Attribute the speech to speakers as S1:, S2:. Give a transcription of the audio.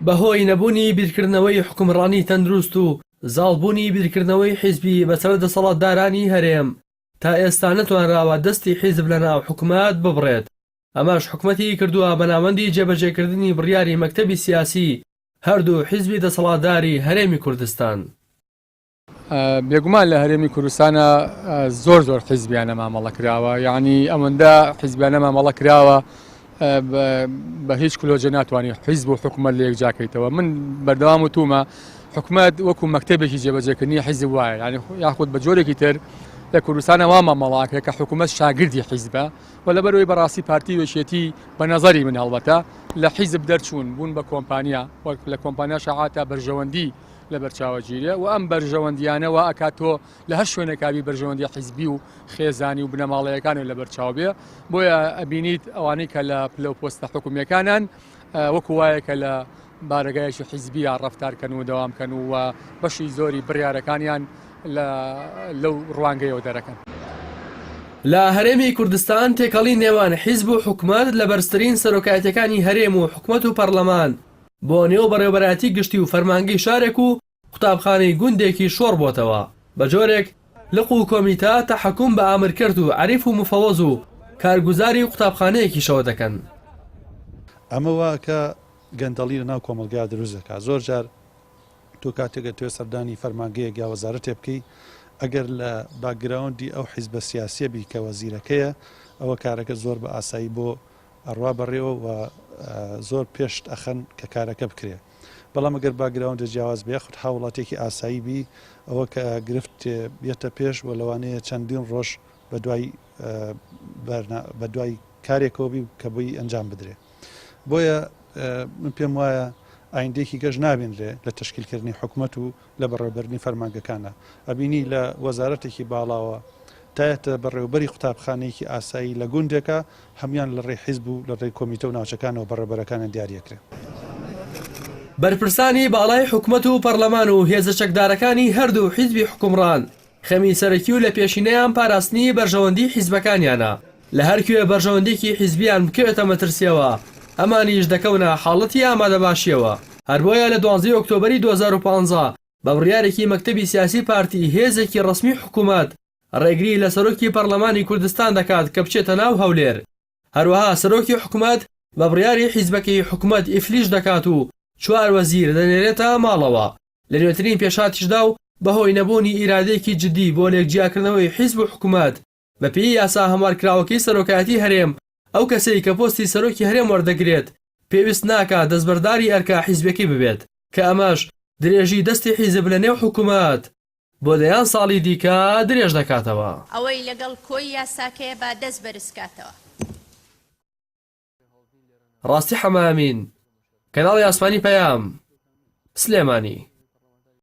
S1: بەهۆی نەبوونی بیرکردنەوەی حوکمڕانی تەندروست و زاڵبوونی بیرکردنەوەی حیزبی بەسەر دەسەڵاتدارانی هەرێم، تا ئێستا نەتوانراوە دەستی حیزب لەناو حکومەت ببڕێت، ئەمەش حکومەتی کردووە بە ناوەندی جێبەجێکردنی بڕیاری مەکتەبی سیاسی هەردوو حیزبی دەسەڵاتداری هەرێمی کوردستان.
S2: بێگومان لە هەرێمی کوردستانە زۆر زۆر حیزبیانە مامەڵە کراوە یعنی ئەوەندە حیزبیانە مامەڵە کراوە بە هیچ کلۆجە ناتوانانی حیزب و حکوومەت لە یەکجاکەیتەوە من بەردەوام و تومە حکومەت وەکو مەکتتەبێکی جێبەجێکردنی حیزب وایە ینی یاخود بە جۆرێکی تر لە کوردستانە وا مامەڵاکە کە حکوومەت شاگردی حیزبە و لەبەرەوەی بەڕاستی پارتی وێشێتی بە نظری من هەڵبەتە لە حیزب دەرچوون بوون بە کۆمپانیا وەک لە کۆمپانیا شەعاتە بەرژەوەندی لەبەرچاوە گیرێ و ئەم بەرژەوەندیانە وا ئەکات تۆ لە هەر شوێنێکا بی بەرژەوەندی حیزبی و خێزانی و بنەماڵەیەکانت لەبەرچاو بێ بۆیە ئەبینیت ئەوانەی کە لە پلە و پۆستە حکومیەکانان وەکو وایە کە لە بارەگایەکی حیزبیە ڕەفتار کەن و دەوام کەن و بەشی زۆری بڕیارەکانیان لەو ڕوانگەیەوە دەرەکەن.
S1: لە هەرێمی کوردستان تێکەڵی نێوان حیزب و حکومەت لە بەرزترین سەرۆکایەتیەکانی هەرێم و حکومەت و پەڕلەمان بۆ نێو بەڕێوەبەرایەتی گشتی و فەرمانگەی شارێک و قوتابخانەی گوندێکی شۆڕ بۆتەوە، بە جۆرێک لق و کۆمیتە تەحەکوم بە ئامرکەرت و عەریف و مفەوەز و کارگوزاری قوتابخانەیەکیشەوە دەکەن.
S3: ئەمە وا ئەکا گەندەڵی لە ناو کۆمەڵگا دروست دەکا. زۆر جار تۆ کاتێک ئەتەوێ سەردانی فەرمانگەیەک یا وەزارەتێ بکەی، ئەگەر لە باکگراوندی ئەو حیزبە سیاسیە بی کە وەزیرەکەیە، ئەوە کارەکە زۆر بە ئاسایی بۆ ئەڕوا بەڕێوە و زۆر پێشت ئەخەن کە کارەکە بکرێ. بەڵام ئەگەر باکگراوندە جیاواز بێ یاخود هاووڵاتیەکی ئاسایی بی ئەوە کە گرفت یەتە پێش و لەوانەیە چەندین ڕۆژ بەدوای بەدوای کارێکەوە بی کە بۆی ئەنجام بدرێ. بۆیە من پێم وایە ئایندەیەکی گەش نابینرێ لە تەشکیلکردنی حکومەت و لە بەڕێوەبردنی فەرمانگەکانە ئەبینی لە وەزارەتێکی باڵاوە تایەتە بەڕێوەبەری قوتابخانەیەکی ئاسایی لە گوندێکا هەموان لە ڕێی حیزب و لە ڕێی کۆمیتە و ناوچەکانەوە بەڕێوەبەرەکانیان دیاریەکرێ.
S1: بەرپرسانی باڵای حکومەت و پەڕلەمان و هێزە چەکدارەکانی هەردوو حیزبی حوکمڕان خەمی سەرەکی و لەپێشینەیان پاراستنی بەرژەوەندی حیزبەکانیانە، لە هەر کوێ بەرژەوەندیەکی حیزبیان بکەوێتە مەترسیەوە ئەمانیش دەکەونە حاڵەتی ئامادەباشیەوە، هەر بۆیە لە دوانزەی ئۆکتۆبەری 2015 بە بڕیارێکی مەکتەبی سیاسی پارتی هێزێکی ڕەسمی حکومەت ڕێگری لە سەرۆکی پەڕلەمانی کوردستان دەکات کە بچێتە ناو هەولێر، هەروەها سەرۆکی حکومەت بە بڕیاری حیزبەکەی حکومەت ئیفلیج دەکات و چوار وەزیر دەنێرێتە ماڵەوە. لە نوێترین پێشهاتیشدا و بەهۆی نەبوونی ئیرادەیەکی جدی بۆ لێکجیاکردنەوەی حیزب و حکومەت، بەپێی یاسا هەموارکراوەکەی سەرۆکایەتی هەرێم، ئەو کەسەی کە پۆستی سەرۆکی هەرێم وەردەگرێت، پێویست ناکات دەستبەرداری ئەرکە حیزبیەکەی ببێت، کە ئەمەش درێژی دەستی حیزب لەنێو حکومەت بۆ دەیان ساڵی دیکە درێژ دەکاتەوە.
S4: ئەوەی لەگەڵ کۆی یاساکەیە با دەست بەرزکاتەوە.
S1: ڕاستی حەمە ئەمین، کەناڵی ئاسمانی پەیام، سلێمانی.